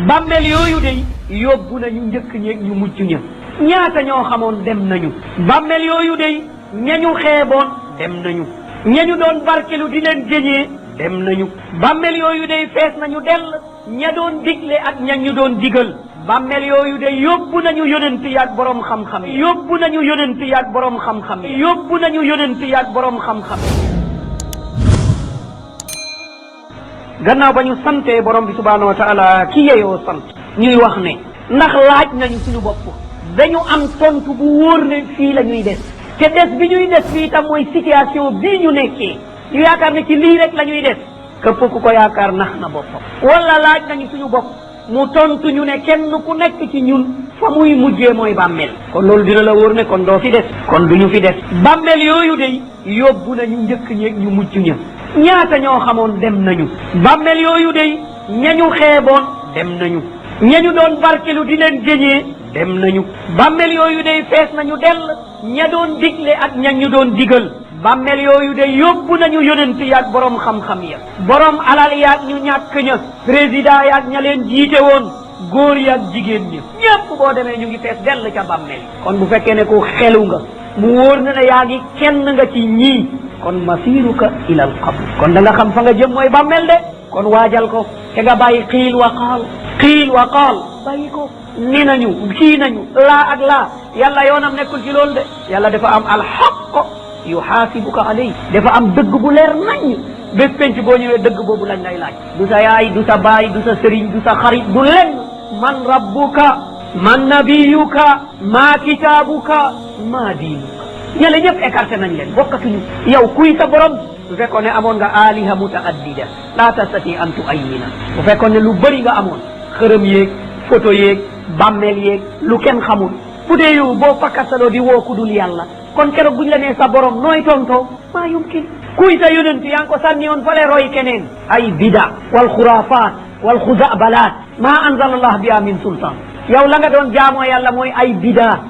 bàmmeel yooyu de yóbbu nañu njëkk ñeeg ñu mujj ña ñaata ñoo xamoon dem nañu bàmmeel yooyu de ñañu xeeboon dem nañu ñañu doon barkelu di leen jëñee dem nañu bàmmeel yooyu de fees nañu dell ña doon digle ak ña ñu doon digal bàmmeel yooyu de yóbbu nañu yonent yaag borom xam-xam yóbbu nañu yonent yaag borom xam-xam yóbbu nañu yonent yaag borom xam-xam gannaaw ba ñu santee borom bi subhaanahu wa taala ki yeyoo sant ñuy wax ne ndax laaj nañu suñu bopp dañu am tontu bu wóor ne fii la ñuy des te des bi ñuy des fii tam mooy situation bii ñu nekkee ñu yaakaar ne ci lii rek la ñuy des képp ku ko yaakaar nax na boppam wala laaj nañu suñu bopp mu tontu ñu ne kenn ku nekk ci ñun fa muy mujjee mooy bàmmeel kon loolu dina la wóor ne kon doo fi des kon duñu fi des bàmmeel yooyu de yóbbu nañu njëkk ñeeg ñu mujj ña ñaata ñoo xamoon dem nañu bàmmeel yooyu de ñañu xeeboon dem nañu ñañu doon barkelu di leen jëñee dem nañu bàmmeel yooyu de fees nañu dell ña doon digle ak ña ñu doon digal bàmmeel yooyu de yóbbu nañu yonent yaag borom xam-xam ya borom alal yaag ñu ñàkk ña président yaag ña leen jiite woon góor yaag jigéen ña ñépp boo demee ñu ngi fees dell ca bàmmeel kon bu fekkee ne ku xelu nga mu wóor na ne yaa ngi kenn nga ci ñii kon masiruka ila al qabr kon da nga xam fa nga jëm mooy bàmmeel de kon waajal ko te nga bàyyi xiil wa qaal bàyyi ko ni nañu kii nañu laa ak laa yàlla yoonam nekkul ci loolu de yàlla dafa am alxaq yuxaasibuka alay dafa am dëgg bu leer nañ bés penc boo ñëwee dëgg boobu lañ lay laaj du sa yaay du sa baay du sa sëriñ du sa xarit du lenn man rabbuka man nabiyuka maa kitaabuka maa diinuka ñale ñëpp écarté nañ leen bokkatuñu yow kuy sa borom bu fekkoon ne amoon nga aliha mutaaddida laa tastati an tuayyina bu fekkoon ne lu bëri nga amoon xërëm yeeg photo yeeg bàmmeel yeeg lu kenn xamul bu dee yow boo fakkasaloo di woo ku dul yàlla kon keroog buñ la nee sa borom nooy tontoo maa yumkin kuy sa yonent yaa ngi ko sànni woon fale roy keneen ay bida wal xuraafaat wal xuzabalaat maa anzala allah biha min sultaan yow la nga doon jaamoo yàlla mooy ay bida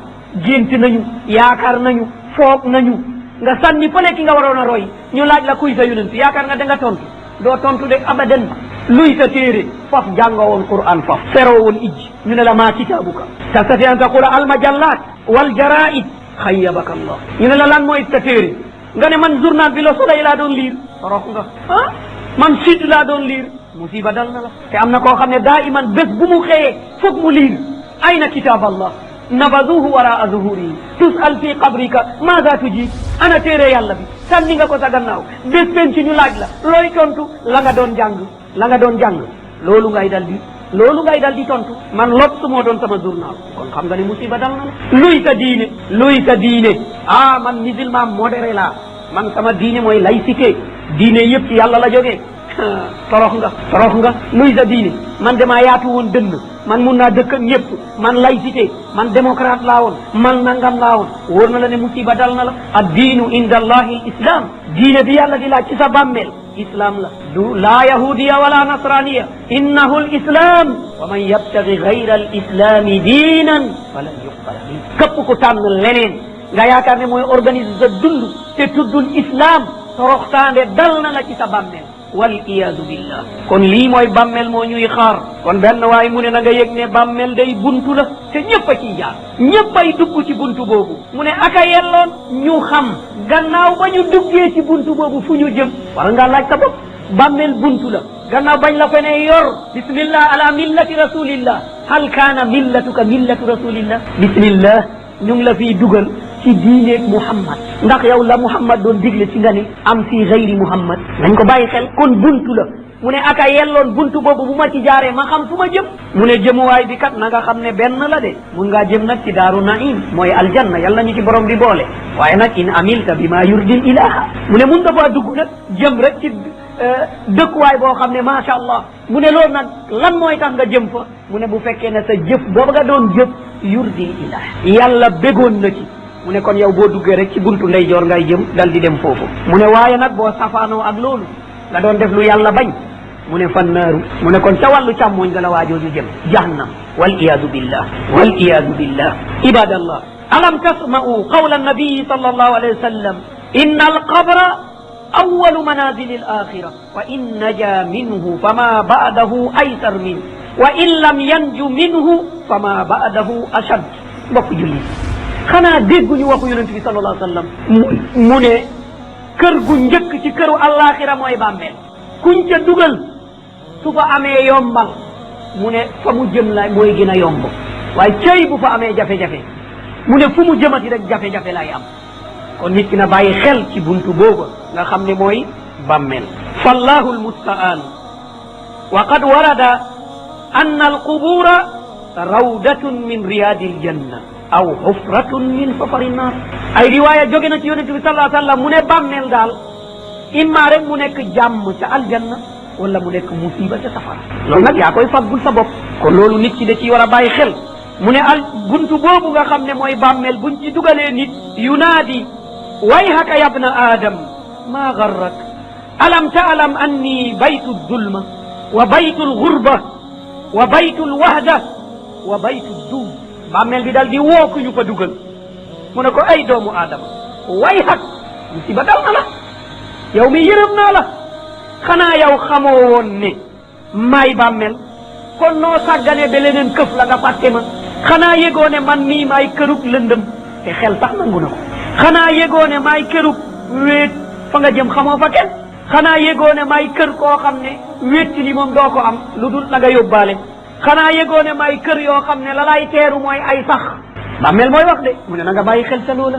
gént nañu yaakaar nañu foog nañu nga sànni fale ki nga waroon a roy ñu laaj la kuy sa yonent yaakaar nga da nga tontu doo tontu de abadan luy sa téere faf jàngoo woon Qur'an faf feroo woon ijji ñu ne la maa kitaabuka tastati an taqula almajallat wal jaraid xayyabaka allah ñu ne la lan mooy sa téere nga ne man journal bi Le Soleil laa doon liir torox nga ah man Sud laa doon liir musiba dal na la te am na koo xam ne daa iman bés bu mu xëyee foog mu liir ayna kitaab allah nabaduhu waraa zuhurihim tusal fi qabrika maada tujib ana téere yàlla bi sànni nga ko sa gannaaw bés penc ñu laaj la looy tontu la nga doon jàng loolu ngay dal di tontu man L'Obs moo doon sama journal kon xam nga ne musiba dal na la luy sa diine man musulman modéré laa man sama diine mooy laïcité diine yëpp ci yàlla la jógee torox nga luy sa diine man damaa yaatu woon dënn man mun naa dëkk ak ñëpp man laïcité man démocrate laa woon man nangam laa woon wóor na la ne musiba dal na la ad diinu inda allahi al islam diine bi yàlla di laaj ci sa bàmmeel islam la du laa yahudiya wala nasraniya innahu al islam wa man yabtagi gayra al islami diinan falan yuqbala min képp ku tànn leneen nga yaakaar ne mooy organiser sa dund te tuddul islam toroxtaande dal na la ci sa bàmmeel wal iyaadu billah kon lii mooy bàmmeel moo ñuy xaar kon benn waaye mu ne na nga yëg ne bàmmeel day buntu la te ñëpp a ciy jaar ñëpp ay dugg ci buntu boobu mu ne aka yelloon ñu xam gannaaw ba ñu duggee ci buntu boobu fu ñu jëm war nga laaj sa bopp bàmmeel buntu la gannaaw bañ la fe ne yor bismillah ala millati rasulillah hal kaana millatuka millatu rasulillah bismillah ñu ngi la fiy dugal ci diineeg Muhammad ndax yow la Muhammad doon digle ci nga ne am fi gayri Muhammad nañ ko bàyyi xel kon buntu la mu ne aka yelloon buntu boobu bu ma ci jaaree ma xam fu ma jëm mu ne jëmuwaay bi kat na nga xam ne benn la de mun ngaa jëm nag ci daaru naim mooy aljanna yàlla ñu ci borom di boole waaye nag in amilta bi ma yurdil ilaha mu ne mun nga faa dugg nag jëm rek ci dëkkuwaay boo xam ne macha allah mu ne loolu nag lan mooy tax nga jëm fa mu ne bu fekkee ne sa jëf booba nga doon jëf yurdil ilaha yàlla bégoon na ci mu ne kon yow boo duggee rek ci buntu ndeyjoor ngay jëm dal di dem foofu mu ne waaye nag boo safaanoo ak loolu nga doon def lu yàlla bañ mu ne fan naaru mu ne kon ca wàllu càmmooñ nga la waajooju jëm jahannam wal iyadu billah ibadallah alam tasma'u qawla annabiyi sallallahu alayhi wa sallam inna alqabra awalu manazili al axira wa in naja minhu fama ba'dahu aysar min wa in lam yanju minhu fama ba'dahu ashad. mbokk julli xanaa dégguñu waxu yonent bi sallallahu alayhi wa sallam mu ne kër gu njëkk ci këru àllaaxira mooy bàmmeel. kuñ ca dugal su fa amee yombal mu ne fa mu jëm la mooy gën a yomb, waaye cëy bu fa amee jafe-jafe mu ne fu mu jëmati rek jafe-jafe lay am. kon nit ki na bàyyi xel ci buntu booba nga xam ne mooy bàmmeel. fallahu almustaan. wa qad warada anna alqubura rawdatun min riyadi aljanna aw xufratun min safari nnar. ay riwaaya jóge na ci yonente bi sallallahu alayhi wa sallam mu ne bàmmeel daal imma rek mu nekk jàmm ca aljanna wala mu nekk musiba ca safara. loolu nag yaa koy faggul sa bopp. kon loolu nit ki da ciy war a bàyyi xel. mu ne buntu boobu nga xam ne mooy bàmmeel buñ ci dugalee nit yunaadi wayhaka yabna adam maa garrak alam taalam anni baytu dulma wa baytu lgurba wa baytu lwahda wa baytu duum. bàmmeel bi dal di woo ku ñu fa dugal mu ne ko ay doomu aadama wayhak musiba dal na la yow mi yërëm naa la xanaa yow xamoo woon ne maay bàmmeel kon noo sàggane ba leneen këf la nga fàtte ma. xanaa yëgoo ne man mii maay kërug lëndëm te xel sax nangu na ko. xanaa yëgoo ne maay kërug wéet fa nga jëm xamoo fa kenn. xanaa yëgoo ne maay kër koo xam ne wéet ci li moom doo ko am lu dul la nga yóbbaale. xanaa yëgoo ne maay kër yoo xam ne la lay teeru mooy ay sax. bàmmeel mooy wax de mu ne na nga bàyyi xel sa loola.